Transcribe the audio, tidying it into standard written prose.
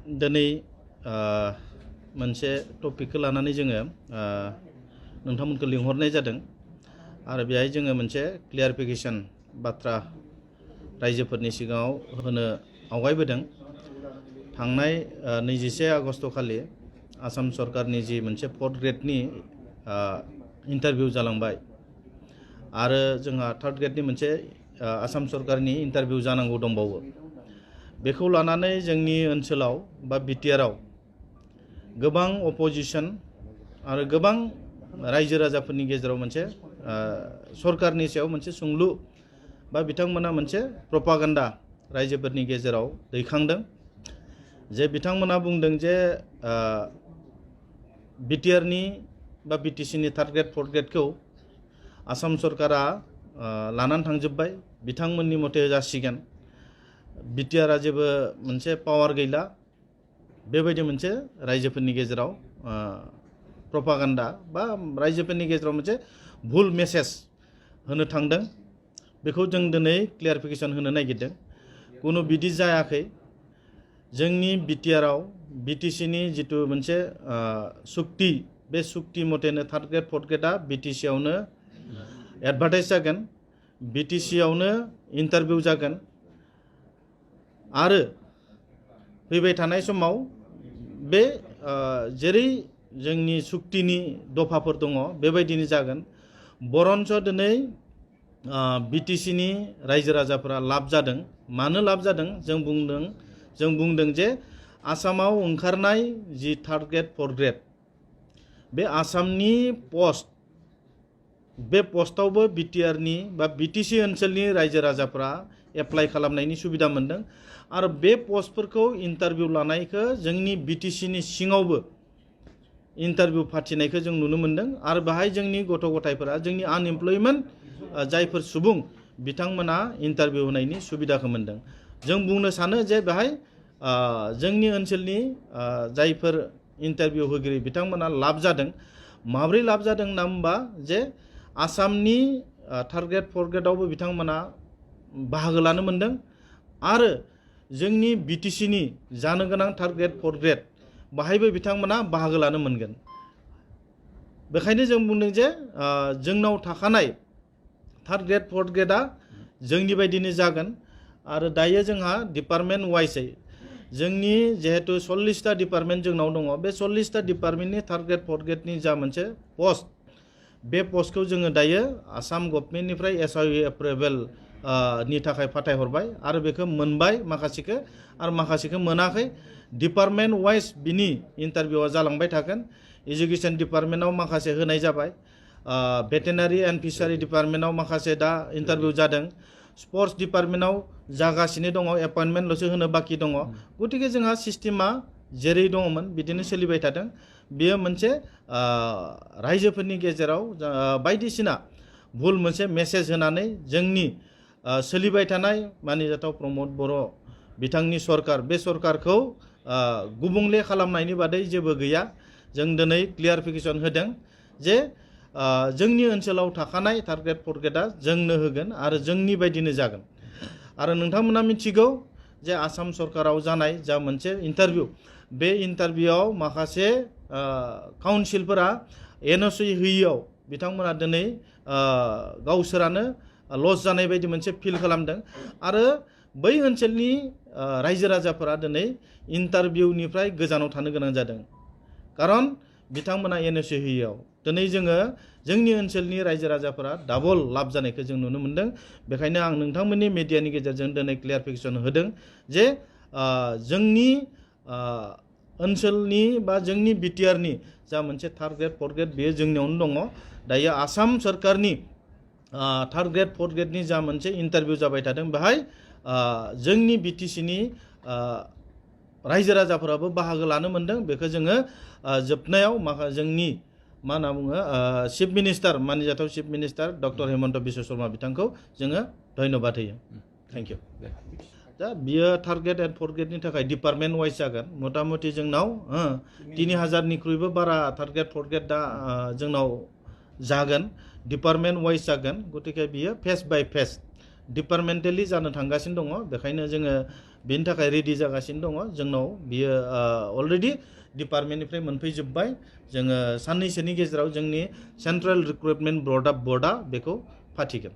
दिनै मोनसे टपिकखौ लानानै जोङो नोंथांमोनखौ लिंहरनाय जादों आरो बेहाय जोङो मोनसे क्लियारिफिकेसन बाथ्रा रायजोफोरनि सिगाङाव होनो आवगायबोदों। थांनाय 21 आगस्ट खालि आसाम सरकारनि जि मोनसे 4th ग्रेडनि इन्टारभिउ जालांबाय आरो जोंहा 3rd ग्रेडनि मोनसे आसाम सरकारनि इन्टारभिउ जानांगौ दंबावो। बेखौ लानानै जोंनि ओनसोलाव बा बिटिआरआव गोबां अपोजिशन आरो गोबां रायजो राजाफोरनि गेजेराव मोनसे सरकारनि सायाव मोनसे सोंलु बा बिथांमोना मोनसे प्रपागान्डा रायजोफोरनि गेजेराव दैखांदों जे बिथांमोना बुंदों जे बिटिआरनि बा बिटिसिनि 3rd ग्रेड 4th ग्रेडखौ आसाम सरकारा लानानै थांजोब्बाय, बिथांमोननि मथे जासिगोन, बिटिआरआ जेबो मोनसे पावार गैला, बेबायदि मोनसे रायजोफोरनि गेजेराव प्रपागान्डा बा रायजोफोरनि गेजेराव मोनसे भुल मेसेज होनो थांदों। बेखौ जों दिनै क्लियारिफिकेसन होनो नागिरदों। कुनु बिदि जायाखै। जोंनि बिटिआरआव बिटिसिनि जितु मोनसे सुक्ति, बे सुक्ति मथेनो 3rd ग्रेड 4th ग्रेडआ बिटिसिआवनो एडभार्टाइज जागोन, बिटिसिआवनो इन्टारभिउ जागोन आरो फैबाय थानाय समाव बे जेरै जोंनि सुक्तिनि दफाफोर दङ बेबायदिनो जागोन। बरन्स दिनै बिटिसिनि रायजो राजाफोरा लाब जादों। मानो लाब जादों? जों बुंदों जे आसामाव ओंखारनाय जि 3rd ग्रेड 4th ग्रेड बे आसामनि पस्ट, बे पस्टआवबो बिटिआरनि बा बिटिसि ओनसोलनि रायजो राजाफ्रा एप्लाइ खालामनायनि सुबिदा मोन्दों आरो बे पस्टफोरखौ इन्टारभिउ लानायखौ जोंनि बिटिसिनि सिङावबो इन्टारभिउ फाथिनायखौ जों नुनो मोन्दों आरो बेहाय जोंनि गथ' गथायफोरा, जोंनि आनएमप्लयमेन्ट जायफोर सुबुं बिथांमोना इन्टारभिउ होनायनि सुबिदाखौ मोन्दों। जों बुंनो सानो जे बेहाय जोंनि ओनसोलनि जायफोर इन्टारभिउ होगिरि बिथांमोना लाब जादों। माब्रै लाब जादों होनना बुंबा जे आसामनि 3rd ग्रेड 4th ग्रेडआवबो बिथांमोना बाहागो लानो मोन्दों आरो जोंनि बिटिसिनि जानो गोनां 3rd ग्रेड 4th ग्रेड बाहायबो बिथांमोना बाहागो लानो मोनगोन। बेखायनो जों बुंदों जे जोंनाव थाखानाय 3rd ग्रेड 4th ग्रेडआ जोंनि बायदिनो जागोन आरो दायो जोंहा डिपार्टमेन्ट वाइसै जोंनि जिहेतु 40टा डिपार्टमेन्ट जोंनाव दङ, बे 40टा डिपार्टमेन्टनि 3rd ग्रेड 4th ग्रेडनि जा मोनसे पस्ट, बे पस्टखौ जोङो दायो आसाम गभर्नमेन्टनिफ्राय SIU एप्रुभेल नि थाखाय फाथायहरबाय आरो बेखौ मोनबाय माखासेखौ आरो माखासेखौ मोनाखै। डिपार्टमेन्ट वाइज बिनि इन्टारभिउआ जालांबाय थागोन। एजुकेशन डिपार्टमेन्टआव माखासे होनाय जाबाय, भेटेनारि एन्ड फिसारि डिपार्टमेन्टआव माखासे दा इन्टारभिउ जादों, स्पर्ट्स डिपार्टमेन्टआव जागासिनो दङ, एपइन्टमेन्टल'सो होनो बाखि दङ। गतिके जोंहा सिस्टेमा जेरै दङमोन बिदिनो सोलिबाय थादों। बेयो मोनसे रायजोफोरनि गेजेराव बायदिसिना भुल मोनसे मेसेज होनानै जोंनि सोलिबाय थानाय मानिजाथाव प्रमद बर' बिथांनि सरकार, बे सरकारखौ गुबुंले खालामनायनि बादै जेबो गैया। जों दिनै क्लियारिफिकेसन होदों जे जोंनि ओनसोलाव थाखानाय 3rd ग्रेड 4th ग्रेडआ जोंनो होगोन आरो जोंनि बायदिनो जागोन। आरो नोंथांमोना मिथिगौ जे आसाम सरकाराव जानाय जा मोनसे इन्टारभिउ, बे इन्टारभिउआव माखासे काउन्सिलफोरा NOC होयियाव बिथांमोना दिनै गावसोरानो लस जानाय बायदि मोनसे फिल खालामदों आरो बै ओनसोलनि रायजो राजाफोरा दिनै इन्टारभिउनिफ्राय गोजानाव थानो गोनां जादों खारन बिथांमोना NOC होयियाव। दिनै जोङो जोंनि ओनसोलनि रायजो राजाफोरा डाबल लाब जानायखौ जों नुनो मोन्दों। बेखायनो आं नोंथांमोननि मिडियानि गेजेरजों दिनै क्लियारिफिकेसन होदों जे जोंनि ओनसोलनि बा जोंनि बिटिआरनि जा मोनसे 3rd ग्रेड 4th ग्रेड बेयो जोंनियावनो दङ। दायो आसाम सरकारनि 3rd ग्रेड 4th ग्रेडनि जा मोनसे इन्टारभिउ जाबाय थादों, बेहाय जोंनि बिटिसिनि रायजो राजाफोराबो बाहागो लानो मोन्दों। बेखौ जोङो जोबनायाव जोंनि मा होनना बुङो चिफ मिनिस्टार, मानजाथाव chief minister doctor Himanta Biswa Sarma बिथांखौ जोङो धन्यबाद होयो। Thank you. दा बियो 3rd ग्रेड एन्ड 4th ग्रेडनि थाखाय डिपार्टमेन्ट वाइज जागोन। मथा मथि जोंनाव 3000निख्रुइबो बारा 3rd ग्रेड 4th ग्रेड दा जोंनाव जागोन, डिपार्टमेन्ट वाइज जागोन। गतिके बियो फेस बाय फेस डिपार्टमेन्टेलि जानो थांगासिनो दङ। बेखायनो जोङो बेनि थाखाय रेडि जागासिनो दङ जोंनाव बियो अलरेडि डिपार्टमेन्टनिफ्राय मोनफैजोब्बाय जोङो साननैसोनि गेजेराव जोंनि सेन्ट्रेल रिक्रुटमेन्ट बर्डआ बेखौ फाथिगोन